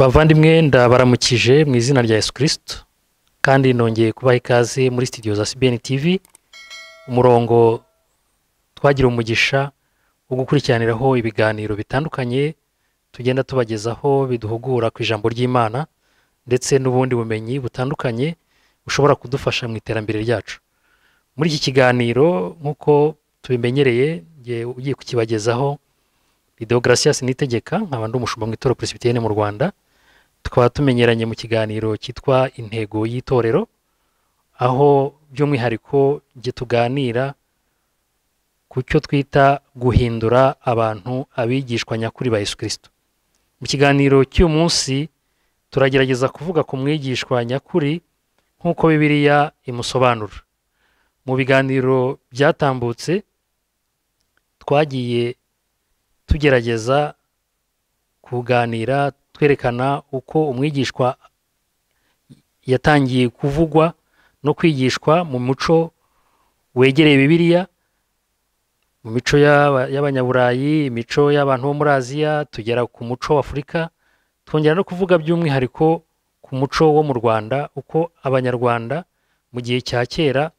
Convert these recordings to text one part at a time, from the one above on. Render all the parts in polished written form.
Bavandimwe, ndabaramukije mu izina rya Yesu Kristo, kandi nongeye kubaha ikaze muri studio za CBN TV, umurongo twagira umugisha wo gukurikiraniraho ibiganiro bitandukanye tugenda tubagezaho biduhugura ku ijambo ry'Imana ndetse n'ubundi bumenyi butandukanye bushobora kudufasha mu iterambere ryacu. Muri iki kiganiro, nk'uko tubimenyereye, ngiye ugiye kukibagezaho ni Deogratias Niyitegeka, nkaba ndi umushumba mu itorero Presbyterienne mu Rwanda. Tukaba tumenyeranye mu kiganiro cyitwa Intego y'Itorero, aho by'umwihariko njye tuganira ku cyo twita guhindura abantu abigishwa nyakuri ba Yesu Kristo. Mu kiganiro cy'uyu munsi turagerageza kuvuga ku mwigishwa nyakuri nk'uko Bibiliya imusobanura. Mu biganiro byatambutse twagiye tugerageza kuganira twerekana uko umwigishwa yatangiye kuvugwa no kwigishwa mu muco wegereye Bibiliya, mu mico y'Abanyaburayi, imico y'abantu bo muri Aziya, tugera ku muco w'Afurika, twongera no kuvuga by'umwihariko ku muco wo mu Rwanda, uko Abanyarwanda mu gihe cya kera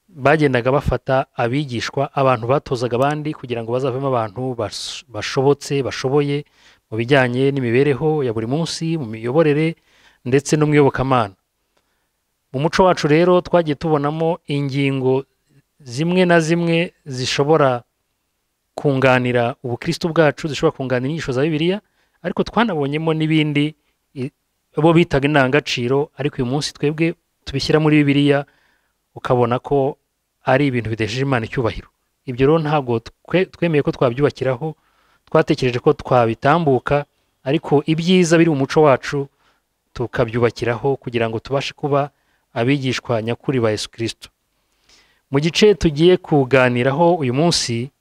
bagendaga bafata abigishwa, abantu batozaga abandi kugira ngo bazavemo abantu bashobotse, bashoboye mu bijyanye n'imibereho ya buri munsi, mu miyoborere ndetse no mu iyobokamana. Mu muco wacu rero twagiye tubonamo ingingo zimwe na zimwe zishobora kunganira ubukristo bwacu, zishobora kunganira inyigisho za Bibiliya, ariko twanabonyemo n'ibindi bo bitaga indangagaciro, ariko uyu munsi twebwe tubishyira muri Bibiliya ukabona ko ari ibintu bidesheje Imana icyubahiro. Ibyo rero ntabwo twemeye ko twabyubakiraho, twatekereje ko twabitambuka, ariko ibyiza biri mu muco wacu tukabyubakiraho kugira ngo tubashe kuba abigishwa nyakuri ba Yesu Kristo. Mu gice tugiye kuganiraho uyu munsi,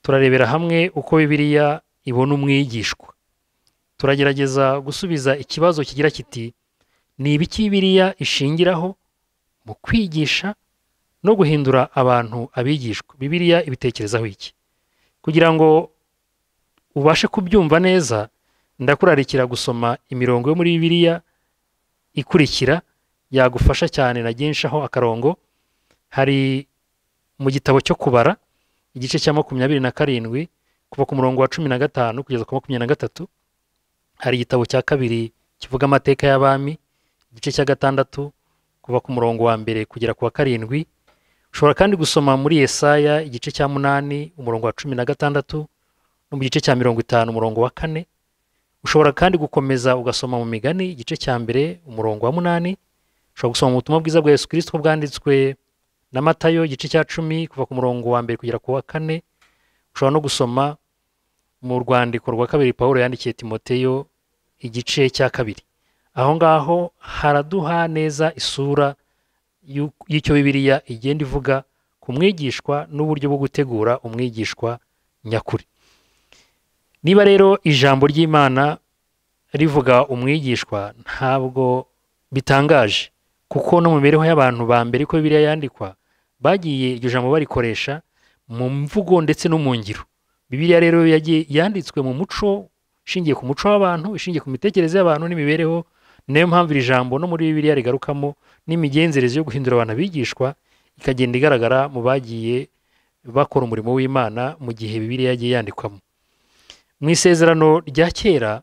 turarebera hamwe uko Bibiliya ibona umwigishwa. Turagerageza gusubiza ikibazo kigira kiti: ni ibiki Bibiliya ishingiraho mu kwigisha no guhindura abantu abigishwa? Bibiliya ibitekerezaho iki? Kugira ngo ubashe kubyumva neza, ndakurarikira gusoma imirongo yo muri Bibiliya ikurikira, yagufasha cyane. Nagiye nshaho akarongo. Hari mu gitabo cyo Kubara, igice cya 27, kuva ku murongo wa 15 kugeza ku 23. Hari igitabo cya kabiri kivuga amateka y'abami, igice cya 6, kuva ku murongo wa 1 kugera ku wa 7. Ushobora kandi gusoma muri Yesaya, igice cya 8, umurongo wa 16, no mu gice cya 50, umurongo wa 4. Ushobora kandi gukomeza ugasoma mu Migani, igice cya 1, umurongo wa 8. Ushobora gusoma mu butumwa bwiza bwa Yesu Kristo bwanditswe na Matayo, igice cya 10, kuva ku murongo wa 1 kugera ku wa 4. Ushobora no gusoma mu rwandiko rwa kabiri Pawulo yandikiye Timoteyo, igice cya 2. Aho ngaho haraduha neza isura y'icyo Bibiliya igenda ivuga ku mwigishwa n'uburyo bwo gutegura umwigishwa nyakuri. Niba rero ijambo ry'Imana rivuga umwigishwa, ntabwo bitangaje, kuko no mu mibereho y'abantu ba mbere ko Bibiliya yandikwa, bagiye iryo jambo barikoresha mu mvugo ndetse no mu ngiro. Bibiliya rero yagiye yanditswe mu muco ishingiye ku muco w'abantu, ishingiye ku mitekerereze y'abantu n'imibereho. Niyo mpamvu iri jambo no muri Bibiliya rigarukamo, n'imigenzereze yo guhindura abantu abigishwa ikagenda igaragara mu bagiye bakora umurimo w'Imana mu gihe Bibiliya yagiye yandikwamo. Mu isezerano rya kera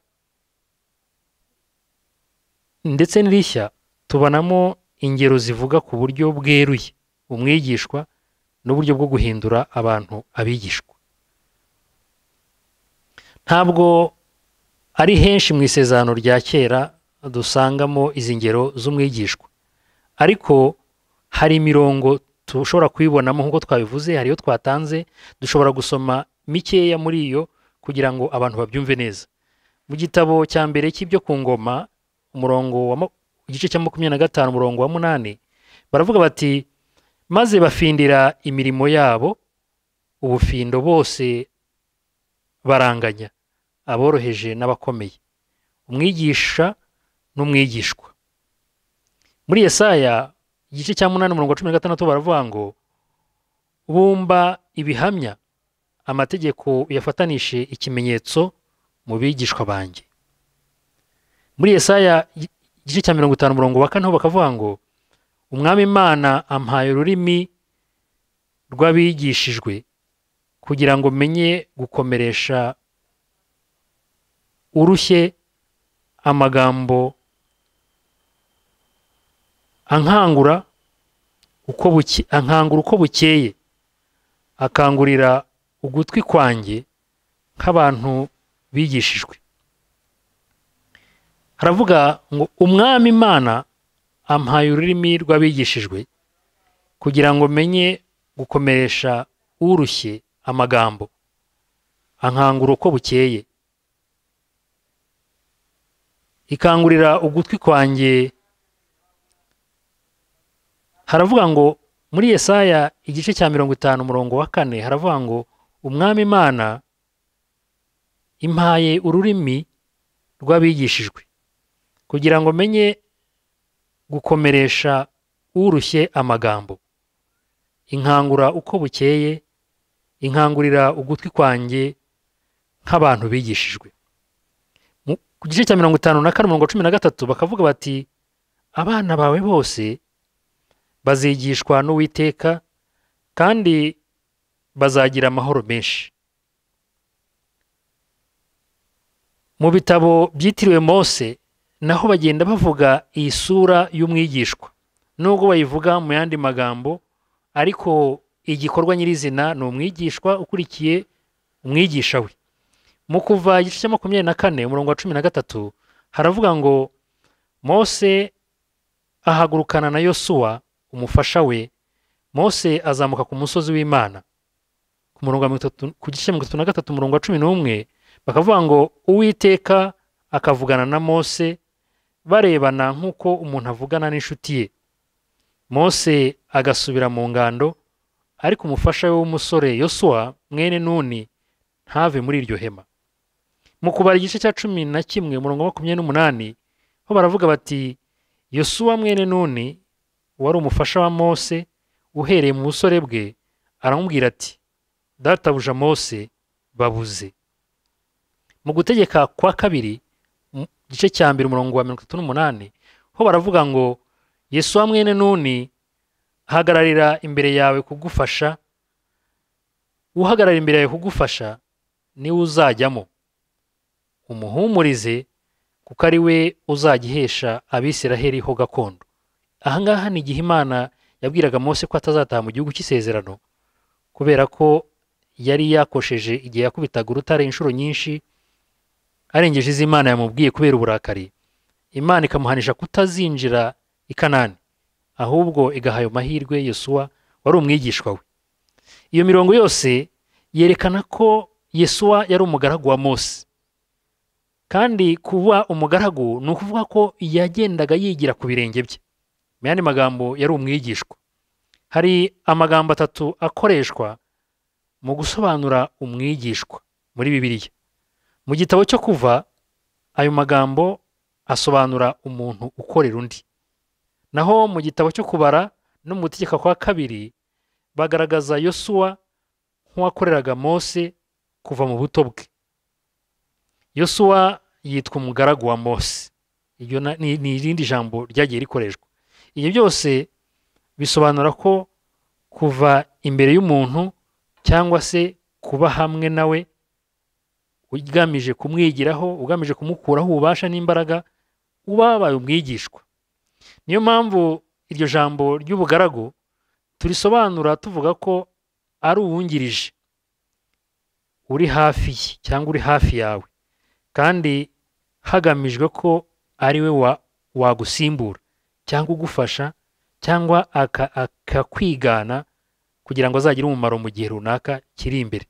ndetse n'irishya tubonamo ingero zivuga ku buryo bweruye umwigishwa n'uburyo bwo guhindura abantu abigishwa. Ntabwo ari henshi mu isezerano rya kera dusangamo izi ngero z'umwigishwa, ariko hari imirongo tushobora kuyibonamo nk'uko twabivuze, hari iyo twatanze, dushobora gusoma mikeya muri iyo kugira ngo abantu babyumve neza. Mu gitabo cya mbere cy'ibyo ku ngoma, umurongo wa igice cya 25, umurongo wa 8, baravuga bati: maze bafindira imirimo yabo ubufindo, bose baranganya, aboroheje n'abakomeye, umwigisha n'umwigishwa. Muri Yesaya, igice cya 8, umurongo wa 16, baravuga ngo: bumba ibihamya, amategeko uyafatanishe ikimenyetso mu bigishwa banjye. Muri Yesaya igice cya 50 umurongo wa 4 bakavuga ngo Umwami Imana ampaye ururimi rw'abigishijwe kugira ngo menye gukomeresha urushye amagambo ankangura uko bukeye, akangurira ugutwi kwanjye nk'abantu bigishijwe. Haravuga ngo Umwami Imana ampaye ururimi rw'abigishijwe kugira ngo menye gukomeresha urushye amagambo ankangura uko bukeye, ikangurira ugutwi kwanjye. Haravuga ngo muri Yesaya igice cya 50 umurongo wa 4 haravuga ngo Umwami Imana impaye ururimi rw'abigishijwe kugira ngo menye gukomeresha urushye amagambo, inkangura uko bukeye, inkangurira ugutwi kwanjye nk'abantu bigishijwe. Ku gice cya 54 umurongo 13 bakavuga bati abana bawe bose bazigishwa n'Uwiteka kandi bazagira amahoro menshi. Mu bitabo byitiriwe Mose naho bagenda bavuga iyi sura y'umwigishwa, nubwo bayivuga mu yandi magambo, ariko igikorwa nyirizina ni umwigishwa ukurikiye umwigisha we. Mu Kuva igice cya 24 umurongo wa 13 haravuga ngo Mose ahagurukana na Yosuwa umufasha we, Mose azamuka ku musozi w'Imana. Ku murongo wa 33, ku gice cya 33 umurongo wa 11 bakavuga ngo Uwiteka akavugana na Mose barebana nk'uko umuntu avugana n'inshuti ye. Mose agasubira mu ngando, ariko umufasha we w'umusore Yosuwa mwene Nuni ntave muri iryo hema. Mu Kubara igice cya 11 umurongo wa 28 ho baravuga bati Yosuwa mwene Nuni wari umufasha wa Mose uhereye mu busore bwe aramubwira ati databuja Mose babuze. Mu Gutegeka kwa kabiri igice cya 2 umurongo wa 38 ho baravuga ngo Yosuwa mwene Nuni hagararira imbere yawe kugufasha, uhagarara imbere yawe kugufasha niwe uzajyamo, umuhumurize kuko ari we uzagihesha Abisiraheli ho gakondo. Ahangaha ni igihe Imana yabwiraga Mose ko atazataha mu gihugu cy'isezerano kubera ko yari yakosheje igihe yakubitaga urutare inshuro nyinshi arengeje izo Imana yamubwiye kubera uburakari. Imana ikamuhanisha kutazinjira i Kanani, ahubwo igaha ayo mahirwe Yosuwa wari umwigishwa we. Iyo mirongo yose yerekana ko Yosuwa yari umugaragu wa Mose, kandi kuba umugaragu ni ukuvuga ko yagendaga yigira ku birenge bye. Mu yandi magambo yari umwigishwa. Hari amagambo atatu akoreshwa mu gusobanura umwigishwa muri Bibiliya. Mu gitabo cyo Kuva ayo magambo asobanura umuntu ukorera undi. Naho mu gitabo cyo Kubara no mu Gutegeka kwa kabiri bagaragaza Yosuwa nk'uwakoreraga Mose kuva mu buto bwe. Yosuwa yitwa umugaragu wa Mose. Iryo ni irindi jambo ryagiye rikoreshwa. Ibyo byose bisobanura ko kuva imbere y'umuntu cyangwa se kuba hamwe nawe ugamije kumwigiraho, ugamije kumukuraho ububasha n'imbaraga, uba wabaye umwigishwa. Niyo mpamvu iryo jambo ry'ubugaragu turisobanura tuvuga ko ari uwungirije uri hafi ye cyangwa uri hafi yawe, kandi hagamijwe ko ari we wagusimbura cyangwa ugufasha cyangwa akakwigana kugira ngo azagire umumaro mu gihe runaka kiri imbere.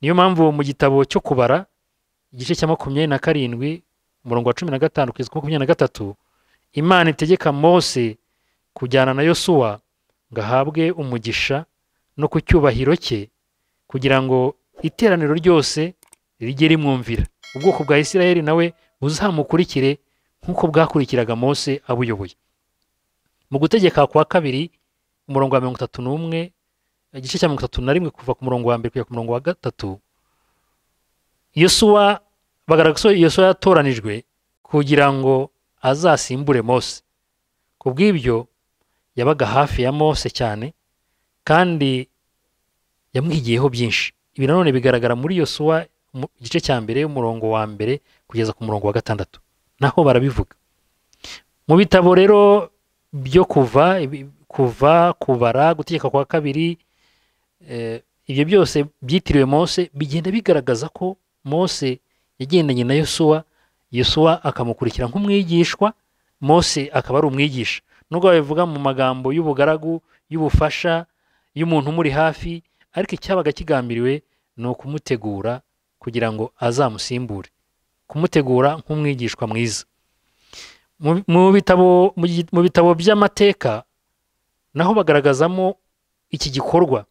Niyo mpamvu mu gitabo cyo Kubara igice cya 27 umurongo wa 15 kugeza ku 23 Imana itegeka Mose kujyana na Yosuwa ngo ahabwe umugisha no ku cyubahiro cye kugira ngo iteraniro ryose rijye rimwumvira, ubwoko bwa Isiraheli nawe buzamukurikire nk'uko bwakurikiraga Mose abuyoboye. Mu Gutegeka kwa kabiri umurongo wa 31 igice cya 31 kuva ku murongo wa mbere kugera ku murongo wa 3, Yosuwa bagaragaza ko Yosuwa yatoranijwe kugira ngo azasimbure Mose. Ku bw'ibyo yabaga hafi ya Mose cyane kandi yamwigiyeho byinshi. Ibi nanone bigaragara muri Yosuwa mu gice cya mbere umurongo wa mbere kugeza ku murongo wa 6, naho barabivuga. Mu bitabo rero byo kuva, kubara, gutegeka kwa kabiri, ibyo byose byitiriwe Mose bigenda bigaragaza ko Mose yagendanye na Yosuwa, Yosuwa akamukurikira nk'umwigishwa, Mose akaba ari umwigisha. Nubwo babivuga mu magambo y'ubugaragu, y'ubufasha, y'umuntu umuri hafi, ariko icyabaga kigambiriwe ni ukumutegura kugira ngo azamusimbure, kumutegura nk'umwigishwa mwiza. Mu bitabo by'amateka naho bagaragazamo iki gikorwa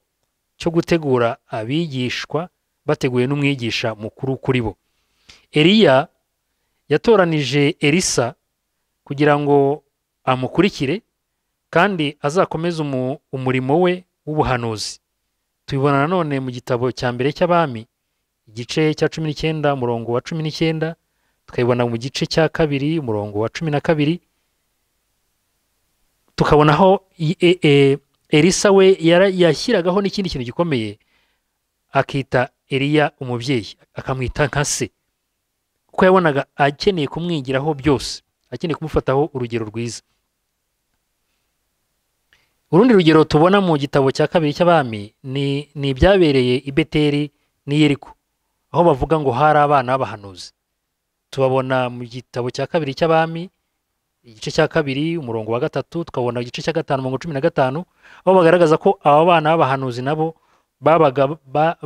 cyo gutegura abigishwa bateguye n'umwigisha mukuru kuri bo. Eliya yatoranije Elisa kugira ngo amukurikire kandi azakomeze umurimo we w'ubuhanuzi. Tubibona nanone mu gitabo cya mbere cy'Abami igice cya 19 umurongo wa 19, tukabibona mu gice cya 2 umurongo wa 12, tukabona aho Elisa we yashyiragaho n'ikindi kintu gikomeye, akita Eliya umubyeyi, akamwita nka se, kuko yabonaga akeneye kumwigiraho byose, akeneye kumufataho urugero rwiza. Urundi rugero tubona mu gitabo cya kabiri cy'Abami ni ibyabereye i Beteli n'i Yeriko, aho bavuga ngo hari abana b'abahanuzi. Tubabona mu gitabo cya kabiri cy'Abami igice cya 2 umurongo wa 3, tukabona igice cya 5 umurongo 15, aho bagaragaza ko aba bana b'abahanuzi nabo babaga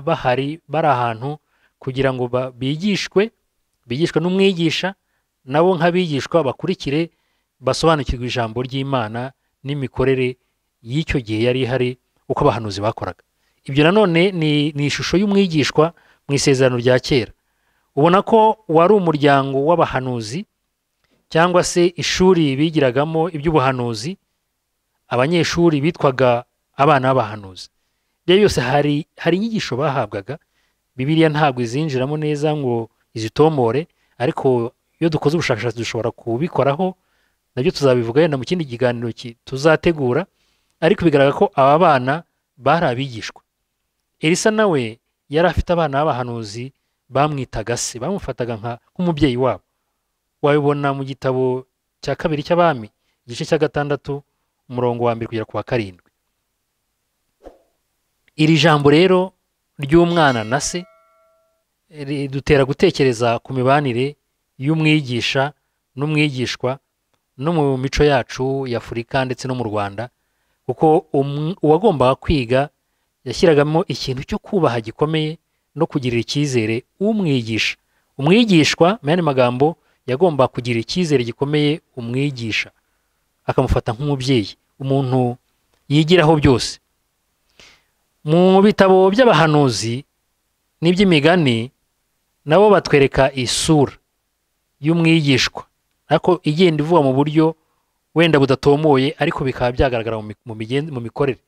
bahari, bari ahantu kugira ngo bigishwe n'umwigisha, nabo nk'abigishwa bakurikire, basobanukirwe ijambo ry'Imana n'imikorere y'icyo gihe yari ihari, uko abahanuzi bakoraga. Ibyo nanone ni ishusho y'umwigishwa mu isezerano rya kera. Ubona ko wari umuryango w'abahanuzi cyangwa se ishuri bigiragamo iby'ubuhanuzi, abanyeshuri bitwaga abana b'abahanuzi. Ibyo byose hari inyigisho bahabwaga. Bibiliya ntabwo izinjiramo neza ngo izitomore, ariko iyo dukoze ubushakashatsi dushobora kubikoraho, nabyo tuzabivuga yenda mu kindi kiganiro tuzategura. Ariko bigaragara ko aba bana bari abigishwa. Elisa nawe yari afite abana b'abahanuzi bamwitaga se, bamufataga nk'umubyeyi wabo. Wabibona mu gitabo cya kabiri cy'Abami igice cya 6 umurongo wa 1 kugera ku wa 7. Iri jambo rero ry'umwana na se ridutera gutekereza ku mibanire y'umwigisha n'umwigishwa no mu mico yacu ya Afurika ndetse no mu Rwanda, kuko uwagombaga kwiga yashyiragamo ikintu cyo kubaha gikomeye no kugirira icyizere umwigisha. Umwigishwa mu yandi magambo yagomba kugira icyizere gikomeye umwigisha, akamufata nk'umubyeyi, umuntu yigiraho byose. Mu bitabo by'abahanuzi n'iby'imigani nabo batwereka isura y'umwigishwa, ariko igenda ivuga mu buryo wenda budatomoye, ariko bikaba byagaragara mu mikorere.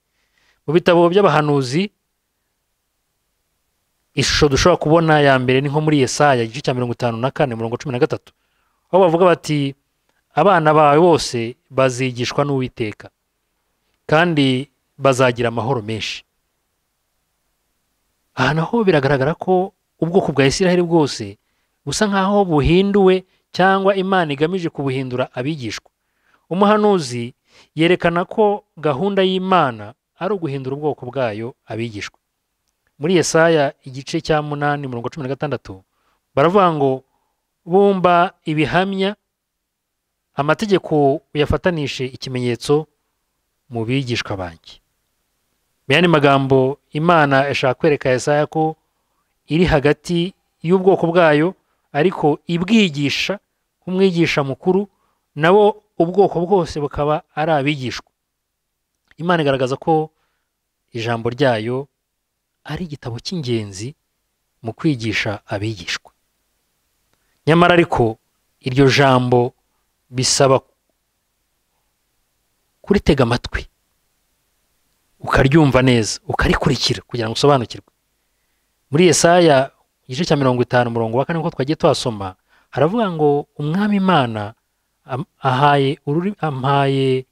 Mu bitabo by'abahanuzi ishusho dushobora kubona ya mbere ni nko muri Yesaya igice cya 54 umurongo 13, aho bavuga bati abana bawe bose bazigishwa n'Uwiteka kandi bazagira amahoro menshi. Aha naho biragaragara ko ubwoko bwa Isiraheli bwose busa nkaho buhinduwe, cyangwa Imana igamije kubuhindura abigishwa. Umuhanuzi yerekana ko gahunda y'Imana ari uguhindura ubwoko bwayo abigishwa. Muri Yesaya igice cya 8 umurongo 16 baravuga ngo bumba ibihamya, amategeko uyafatanishe ikimenyetso mu bigishwa banjye. Mu yandi magambo, Imana ishaka kwereka Yesaya ko iri hagati y'ubwoko bwayo, ariko ibwigisha nk'umwigisha mukuru, nabo ubwoko bwose bukaba ari abigishwa. Imana igaragaza ko ijambo ryayo ari igitabo cy'ingenzi mu kwigisha abigishwa. Nyamara ariko iryo jambo bisaba kuritega amatwi, ukaryumva neza, ukarikurikira kugira ngo usobanukirwe. Muri Yesaya igice cya 50 umurongo wa 4 nkuko twagiye twasoma, Haravuga ngo umwami Imana ampaye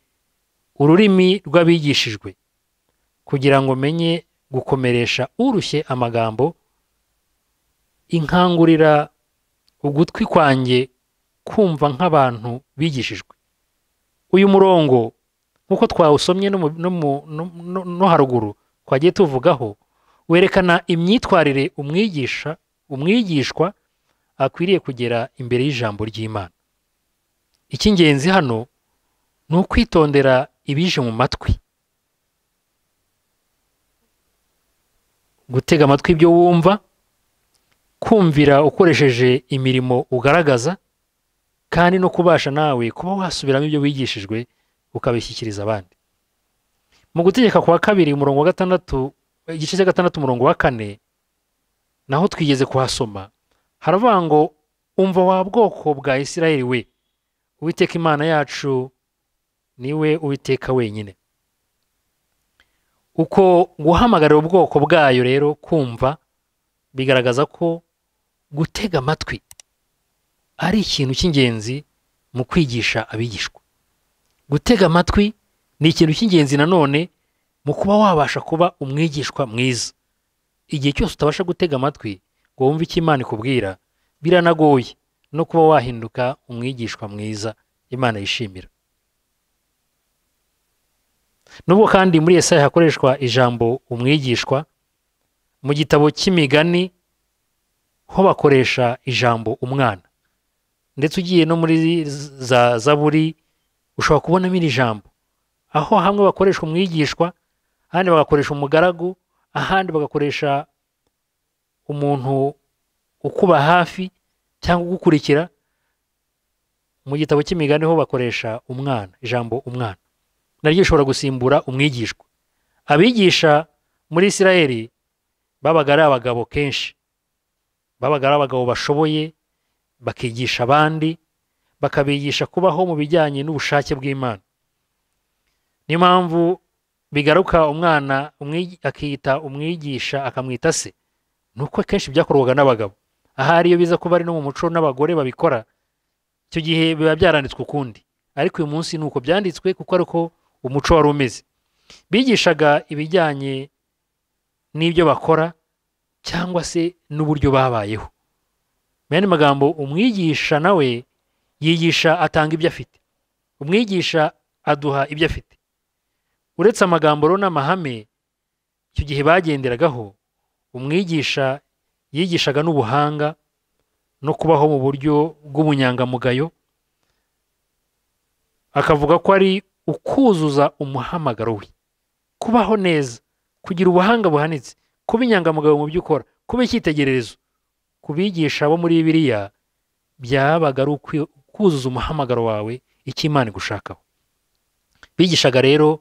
ururimi rw'abigishijwe kugira ngo menye gukomeresha urushye amagambo, inkangurira ugutwi kwanjye kumva nk'abantu bigishijwe. Uyu murongo nk'uko twawusomye no haruguru twagiye tuvugaho, werekana imyitwarire umwigishwa akwiriye kugera imbere y'ijambo ry'Imana. Icy'ingenzi hano ni ukwitondera ibije mu matwi, gutega amatwi ibyo wumva, kumvira ukoresheje imirimo ugaragaza, kandi no kubasha nawe kuba wasubiramo ibyo wigishijwe ukabishyikiriza abandi. Mu gutegeka kwa kabiri umurongo wa 6, igice cya 6 umurongo wa 4, naho twigeze kuhasoma, haravuga ngo umva wa bwoko bwa Isirayeli we, Uwiteka Imana yacu niwe Uwiteka wenyine. Uko guhamagarira ubwoko bwayo rero kumva bigaragaza ko gutega amatwi ari ikintu cy'ingenzi mu kwigisha abigishwa. Gutega amatwi ni ikintu cy'ingenzi nanone mu kuba wabasha kuba umwigishwa mwiza. Igihe cyose utabasha gutega amatwi ngo wumve icyo Imana ikubwira, biranagoye no kuba wahinduka umwigishwa mwiza Imana yishimira. Nubwo kandi muri Yesaya hakoreshwa ijambo umwigishwa, mu gitabo cy'imigani ho bakoresha ijambo umwana. Ndetse ugiye no muri za Zaburi ushobora kubonamo iri jambo, aho hamwe bakoresha umwigishwa, ahandi bagakoresha umugaragu, ahandi bagakoresha umuntu ukuba hafi cyangwa ugukurikira. Mu gitabo cy'imigani ho bakoresha umwana, ijambo umwana naryo rishobora gusimbura umwigishwa. Abigisha muri Isirayeli babaga ari abagabo kenshi, babaga ari abagabo bashoboye, bakigisha abandi, bakabigisha kubaho mu bijyanye n'ubushake bw'Imana. Niyo mpamvu bigaruka umwana akita umwigisha akamwita se, nuko kenshi byakorwaga n'abagabo. Ahari iyo biza kuba ari no mu muco n'abagore babikora, icyo gihe biba byaranditswe ukundi, ariko uyu munsi nuko byanditswe kuko ariko umuco wari umeze. Bigishaga ibijyanye n'ibyo bakora cyangwa se n'uburyo babayeho. Mu yandi magambo, umwigisha nawe yigisha atanga ibyo afite, umwigisha aduha ibyo afite. Uretse amagambo rero n'amahame icyo gihe bagenderagaho, umwigisha yigishaga n'ubuhanga no kubaho mu buryo bw'ubunyangamugayo, akavuga ko ari ukuzuza umuhamagaro we, kubaho neza, kugira ubuhanga buhanitse, kuba inyangamugayo mu byo ukora, kuba icyitegererezo. Kubigisha bo muri Bibiliya byabaga ari ukuzuza umuhamagaro wawe, icyo Imana igushakaho. Bigishaga rero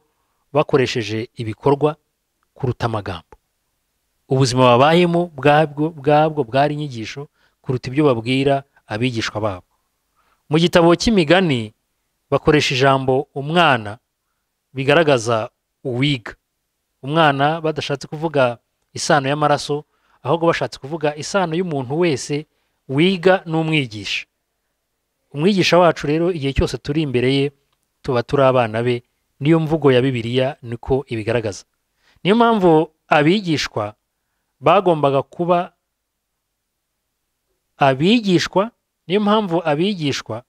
bakoresheje ibikorwa kuruta amagambo. Ubuzima babayemo bwabwo bwari inyigisho kuruta ibyo babwira abigishwa babo. Mu gitabo cy'imigani bakoresha ijambo umwana bigaragaza uwiga. Umwana badashatse kuvuga isano y'amaraso, ahubwo bashatse kuvuga isano y'umuntu wese wiga n'umwigisha. Umwigisha wacu rero igihe cyose turi imbere ye tuba turi abana be, niyo mvugo ya Bibiliya niko ibigaragaza. Niyo mpamvu abigishwa bagombaga kuba abigishwa, niyo mpamvu abigishwa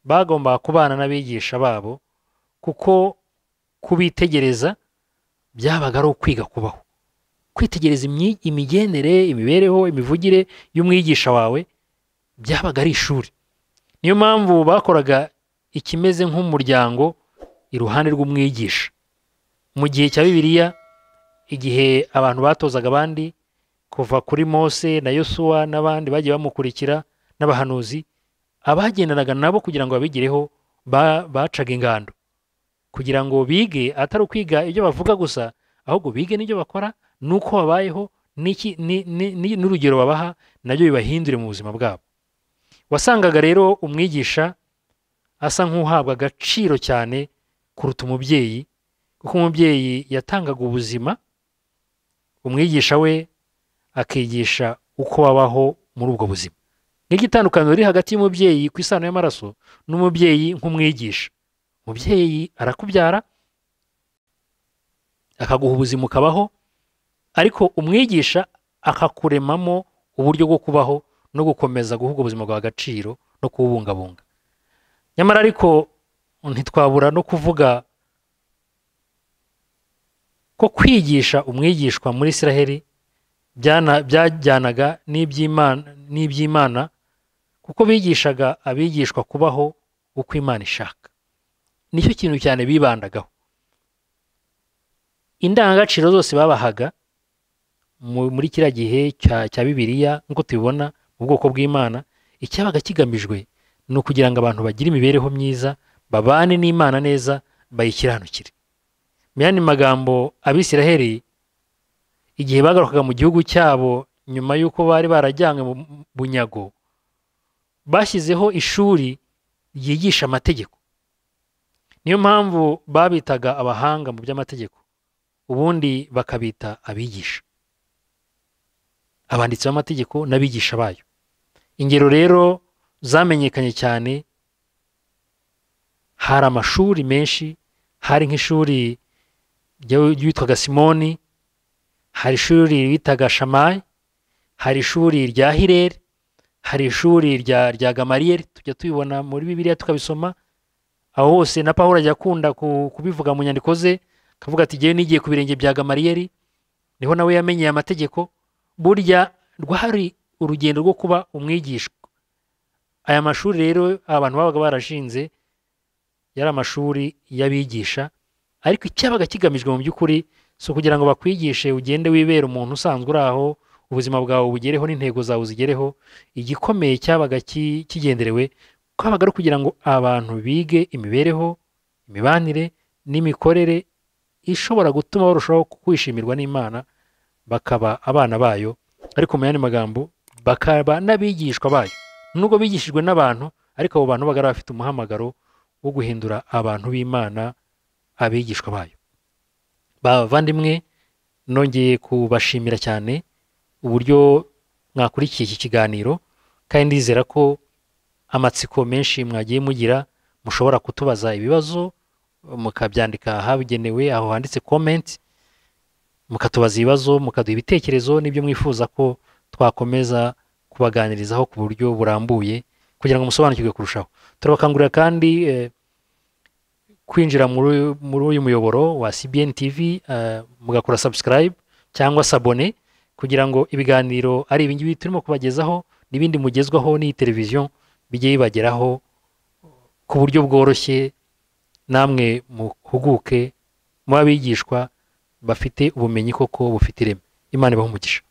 bagombaga kubana n'abigisha babo, kuko kubitegereza byabaga ari ukwiga kubaho. Kwitegereza imigendere, imibereho, imivugire y'umwigisha wawe byabaga ari ishuri. Niyo mpamvu bakoraga ikimeze nk'umuryango iruhande rw'umwigisha. Mu gihe cya Bibiliya, igihe abantu batozaga abandi, kuva kuri Mose na Yosuwa n'abandi bagiye bamukurikira n'abahanuzi, abagendanaga nabo kugira ngo babigireho bacaga ingando kugira ngo bige, atari ukwiga ibyo bavuga gusa, ahubwo bige n'ibyo bakora, nuko babayeho, n'urugero babaha nabyo bibahindure mu buzima bwabo. Wasangaga rero umwigisha asa nk'uhabwa agaciro cyane kuruta umubyeyi, kuko umubyeyi yatangaga ubuzima, umwigisha we akigisha uko babaho muri ubwo buzima. Nk'igitandukaniro riri hagati y'umubyeyi ku isano y'amaraso n'umubyeyi nk'umwigisha. Umubyeyi arakubyara akaguha ubuzima ukabaho, ariko umwigisha akakuremamo uburyo bwo kubaho no gukomeza guha ubwo buzima bwawe agaciro no kuwubungabunga. Nyamara ariko ntitwabura no kuvuga ko kwigisha umwigishwa muri Isiraheli byajyanaga n'iby'Imana, kuko bigishaga abigishwa kubaho uko Imana ishaka. Nicyo kintu cyane bibandagaho. Indangagaciro zose babahaga muri kiriya gihe cya Bibiliya, nk'uko tubibona mu bwoko bw'Imana, icyabaga kigamijwe ni ukugira ngo abantu bagire imibereho myiza, babane n'Imana neza, bayikiranukire. Mu yandi magambo, Abisiraheli igihe bagarukaga mu gihugu cyabo nyuma y'uko bari barajyanywe mu bunyago, bashyizeho ishuri ryigisha amategeko. Niyo mpamvu babitaga abahanga mu by'amategeko, ubundi bakabita abigisha, abanditsi b'amategeko n'abigisha bayo. Ingero rero zamenyekanye cyane, hari amashuri menshi, hari nk'ishuri ryitwaga Simoni, hari ishuri bitaga Shamayi, hari ishuri rya Hireri, hari ishuri rya Gamariyeri, tujya tubibona muri Bibiliya tukabisoma. Aho hose na Pawulo ajya akunda kubivuga mu nyandiko ze, akavuga ati jyewe nigiye ku birenge bya Gamariyeri, niho nawe yamenyeye amategeko. Burya rwari urugendo rwo kuba umwigishwa. Aya mashuri rero abantu babaga barashinze yari amashuri y'abigisha, ariko icyabaga kigamijwe mu by'ukuri si ukugira ngo bakwigishe ugende wibera umuntu usanzwe uri aho, ubuzima bwawe bugereho n'intego zawe uzigereho. Igikomeye cyabaga kigenderewe kwabaga ari ukugira ngo abantu bige imibereho, imibanire n'imikorere ishobora gutuma barushaho kwishimirwa n'Imana, bakaba abana bayo, ariko mu yandi magambo bakaba n'abigishwa bayo. Nubwo bigishijwe n'abantu, ariko abo bantu babaga bafite umuhamagaro wo guhindura abantu b'Imana abigishwa bayo. Bavandimwe, nongeye kubashimira cyane uburyo mwakurikiye iki kiganiro, kandi ndizera ko amatsiko menshi mwagiye mugira, mushobora kutubaza ibibazo mukabyandika ahabugenewe, aho handitse comment, mukatubaza ibibazo, mukaduha ibitekerezo n'ibyo mwifuza ko twakomeza kubaganirizaho ku buryo burambuye kugira ngo musobanukirwe kurushaho. Turabakangurira kandi kwinjira muri uyu muyoboro wa CBN TV, mugakora subscribe cyangwa sabone, kugira ngo ibiganiro ari ibingibi turimo kubagezaho n'ibindi mugezwaho n'iyi televiziyo bijye bibageraho ku buryo bworoshye, namwe muhuguke mu abigishwa bafite ubumenyi koko bufite ireme. Imana ibahe umugisha.